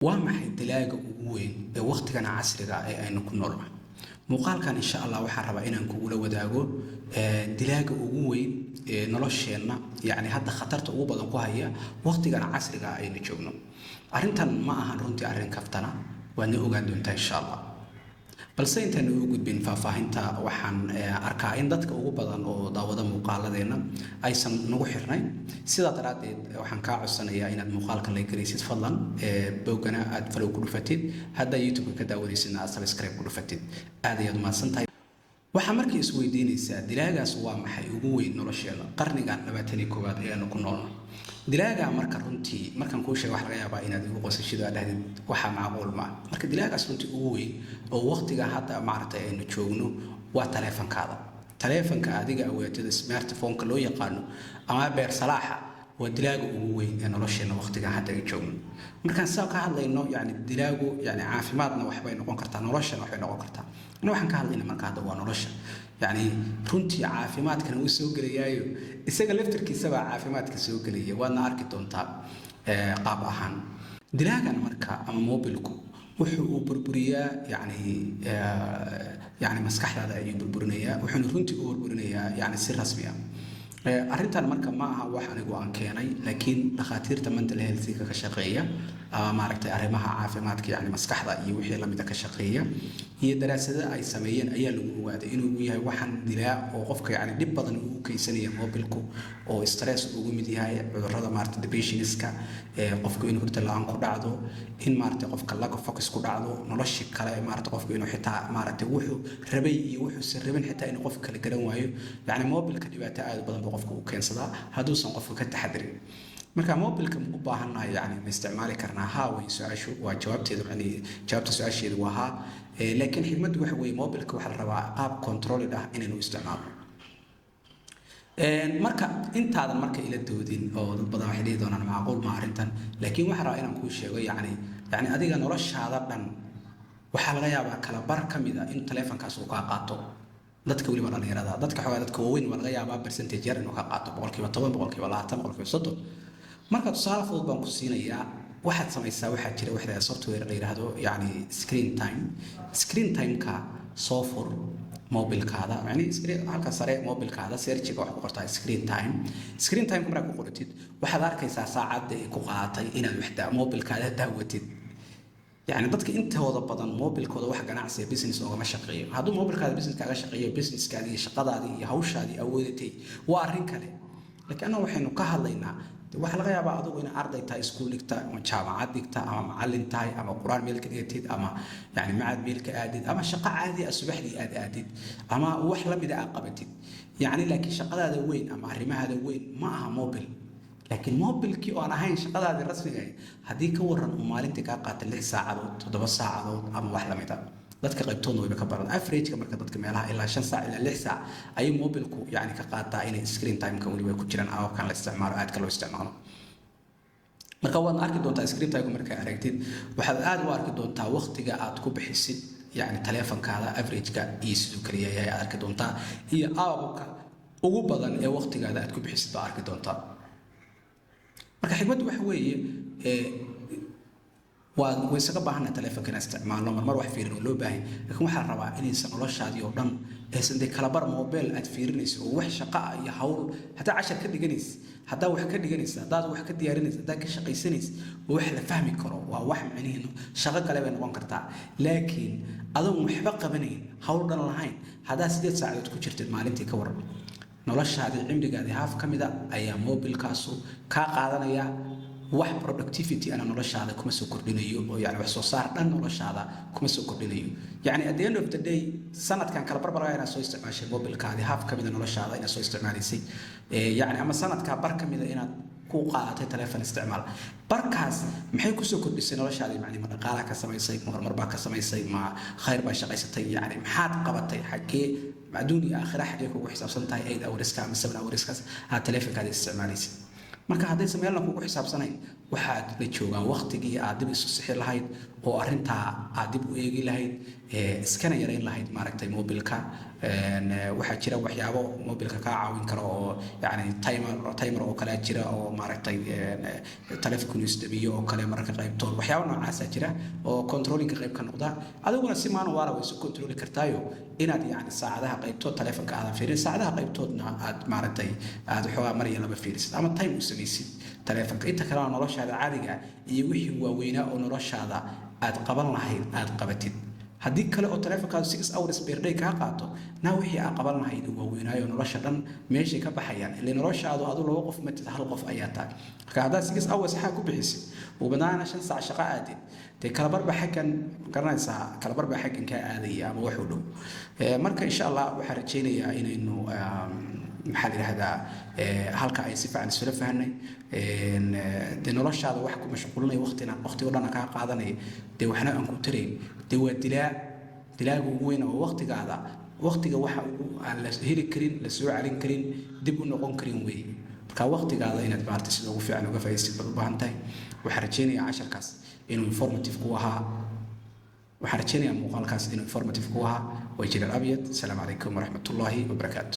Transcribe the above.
Waa maxay dilaaga ugu weyn ee waqtigan casriga ee aynu ku noolnahay? Muuqaalkan, insha Allah, waxaan rabaa inaan kugula wadaago dilaaga ugu weyn ee nolosheenna, yacni hadda khatarta ugu badan ku haya waqtigan casriga aynu joogno. Arrintan ma ahan runtii arrin kaftana, waadna ogaan doontaa, insha Allah. Balse intaan ugu gudbin faahfaahinta, waxaan arkaa in dadka ugu badan oo daawada muuqaaladeenna aysan nagu xirnayn. Sidaa daraaddeed waxaan kaa codsanayaa inaad muuqaalka like garaysid fadlan, bogana aad follow ku dhufatid, haddaa YouTube-ka ka daawanaysidna aad subscribe ku dhufatid. Aad ayaad umahadsan tahay. Waxaa markii isweydiinaysaa, dilaagaas waa maxay ugu weyn nolosheena qarnigan 21aad ee aanu ku noolno? Dilaaga marka runtii markaan kuu sheego, waxa laga yaabaa inaad igu qosashido, aad dhahdid waxaa macquul ma. Marka dilaagaas runtii ugu weyn oo waqtiga hadda maaragtay aynu joogno waa taleefankaada, taleefanka adiga aweetada smartphone-ka loo yaqaano ama beer salaaxa. Waa dilaaga ugu weyn ee nolosheena waqtigan hadda ay joogno. Markaan saa ka hadlayno, yani dilaagu yani caafimaadna waxbay noqon kartaa, noloshana waxbay noqon kartaa. Ina waxaan ka hadlayna marka hadda waa nolosha. Yani runtii caafimaadkana wuu soo gelayaayo, isaga laftarkiisabaa caafimaadka soo gelaya, waadna arki doontaa qaab ahaan. Dilaagan marka ama mobilku wuxuu uu burburiyaa yani maskaxdaada ayuu burburinayaa, wuxuuna runtii u burburinayaa yani si rasmi ah. Arrintan marka ma aha wax anigu aan keenay, laakiin dhakhaatiirta mental health-ka ka shaqeeya ama maaragtay arrimaha caafimaadka, yani maskaxda iyo wixii lamida ka shaqeeya, iyo daraasado ay sameeyeen ayaa lagu ogaaday inuu yahay waxaan dilaa oo qofka yani dhib badan uu u keysanaya mobilku, oo stress ugu mid yahay, cudurrada maaragtay depressionska, qofku inuu hurda la-aan ku dhacdo, in maaragtay qofka lack of focus ku dhacdo, noloshii kale maaragtay qofku inuu xitaa maaragtay wuxuu rabay iyo wuxuusan rabin xitaa inuu qofka kala garan waayo. Yani mobilka dhibaato aad u badan buu qofka u keensadaa hadduusan qofka ka taxadirin. Marka mobilka ma u baahannahay? Yani ma isticmaali karnaa? Haa way su-aashu, waa jawaabteedu, yani jawaabta su-aasheedu waa haa. Laakiin xigmaddu waxa weeye, mobilka waxaa la rabaa qaab controlled ah inaynu isticmaalno. Marka intaadan marka ila doodin oo dad badan waxay dhihi doonaan macquul ma arrintan, laakiin waxaan rabaa inaan kuu sheego, yani adiga noloshaada dhan waxaa laga yaabaa kala bar ka mid a in taleefankaas uu kaa qaato. Dadka weliba dhalinyarada, dadka xoogaa dadka waaweyn waa laga yaabaa percentage yar inuu ka qaato, 10%, 20%, 30%. Marka tusaale fudud baan ku siinayaa. Waxaad samaysaa, waxaa jira waxa software la yidhaahdo yani screen time. Screen time-ka soo fur mobilkaada, yani screen halka sare mobilkaada search-iga waxaad ku qortaa screen time. Screen time markaad ku qoratid, waxaad arkaysaa saacadda ay ku qaadatay inaad wax mobilkaada daawatid. Yani dadka intooda badan mobilkooda wax ganacsiga, business oogama shaqeeyo. Hadduu mobilkaada business kaaga shaqeeyo, businesskaadi iyo shaqadaadii iyo hawshaadii awoodatay, waa arrin kale. Laakiin annaga waxaynu ka hadlaynaa, waxaa laga yaabaa adigu inay arday tahay, iskuul dhigta ama jaamacad dhigta ama macallin tahay ama qur-aan meel ka dhigatid ama yani macad meel ka aadid ama shaqo caadi ah subaxdii aad aadid ama wax lamida aad qabatid. Yani laakiin shaqadaada weyn ama arrimahaada weyn ma aha mobil. Laakiin mobilkii oo aan ahayn shaqadaadii rasmiga ahayd, haddii ka waran uu maalintii kaa qaata 6 saacadood, 7 saacadood ama wax lamid ah, dadka qaybtoodna wayba ka baran. Average-ka marka dadka meelaha ilaa 5 saac ilaa 6 saac ayuu mobilku yani ka qaataa inay screen time-ka weliba ku jiraan app-kan la isticmaalo, aadka loo isticmaalo. Marka waadna arki doontaa screen time markaa aragtid, waxaad aad u arki doontaa waqtiga aad ku bixisid yani taleefankaada average-ka iyo siduu kaliya yahay aad arki doontaa, iyo app-ka ugu badan ee waqtigaada aad ku bixisid baa arki doontaa. Marka xigmaddu waxa weeye, waa way isaga baahannahay taleefonka inaan isticmaalno, marmar wax fiirin oo loo baahan, laakiin waxaa la rabaa inaysan noloshaadii oo dhan aysan dee kalabar mobile aad fiirinayso oo wax shaqo ah iyo hawl, haddaa cashar ka dhiganaysa, haddaa wax ka dhiganaysa, haddaad wax ka diyaarinaysa, haddaad ka shaqaysanaysa, waa wax la fahmi karo, waa wax micnihiinu shaqo kale bay noqon kartaa. Laakiin adoon waxba qabanayn, hawl dhan lahayn, haddaa 8 saacadood ku jirtid maalintii, ka waran noloshaadii? Cimrigaadii half ka mida ayaa mobilkaasu kaa qaadanaya. Wax productivity ana noloshaada kuma soo kordhinayo, oo yani wax soo saar dhan noloshaada kuma soo kordhinayo. Yani at the end of the day, sanadkan kala barbarga inaad soo isticmaashay mobilkaadii, half ka mida noloshaada inaad soo isticmaalaysay, yani ama sanadkaa bar ka mida inaad ku qaadatay telefon isticmaal, barkaas maxay kusoo kordhisay noloshaadii? Macni ma dhaqaalaa ka samaysay? Ma horumar baa ka samaysay? Ma khayr baa shaqaysatay? Yani maxaad qabatay? Xaggee adduun iyo aakhira xaggee kugu xisaabsan tahay 8 hours-ka ama 7 hours-kaas aad telefonkaada isticmaalaysid? Marka haddaysan meelna kugu xisaabsanayn, waxaad la joogaa waqtigii aad dib isu sixi lahayd. Oo arrintaa aad dib u eegi lahayd, iskana yarayn lahayd, maaragtay, mobilka. Waxaa jira waxyaabo mobilka kaa caawin kara oo yani timer oo kale jira oo, maaragtay, taleefonku isdamiyo oo kale mararka qaybtood. Waxyaabo noocaasa jira oo controlling-ka qayb ka noqda. Adiguna si manual way isu control-i kartaayo inaad yani saacadaha qaybtood taleefonka aadan fiirin, saacadaha qaybtoodna aad, maaragtay, aad waxoogaa mar iyo laba fiirisid ama time u samaysid taleefonka. Inta kalena noloshaada caadiga iyo wixii waaweynaa oo noloshaada aad qaban lahayd aad qabatid. Haddii kale oo taleefonkaadu 6 hours per day kaa qaato, naa wixii aa qaban lahayd oo waaweynaayo nolosha dhan meeshay ka baxayaan. Ile noloshaadu adu laba qof matid, hal qof ayaa tahay. Marka haddaad 6 hours xaa ku bixisid, ugu badnaana 5 saac shaqo aadid, dee kalabarba xaggan, garanaysaa, kalabarba xaggan kaa aadaya ama wax u dhow. Marka insha Allah waxaan rajaynayaa inaynu, maxaa la yidhahdaa, halka ay si fiican isula fahanay. Dee noloshaada wax ku mashquulinaya, waqtina waqti oo dhan kaa qaadanaya, dee waxna aan ku tarayn, dee waa dilaa. Dilaaga ugu weyn oo waqtigaada, waqtiga waxa ugu aan la heli karin, la soo celin karin, dib u noqon karin weeye. Marka waqtigaada inaad, maaragtay, sida ugu fiican uga faa'iidaysid baad u baahan tahay. Waxaan rajaynayaa casharkaas inuu informative ku ahaa. Waxaan rajaynayaa muuqaalkaas inuu informative ku ahaa. Way jiraan abyad. Asalaamu calaykum waraxmatullaahi wabarakaatu.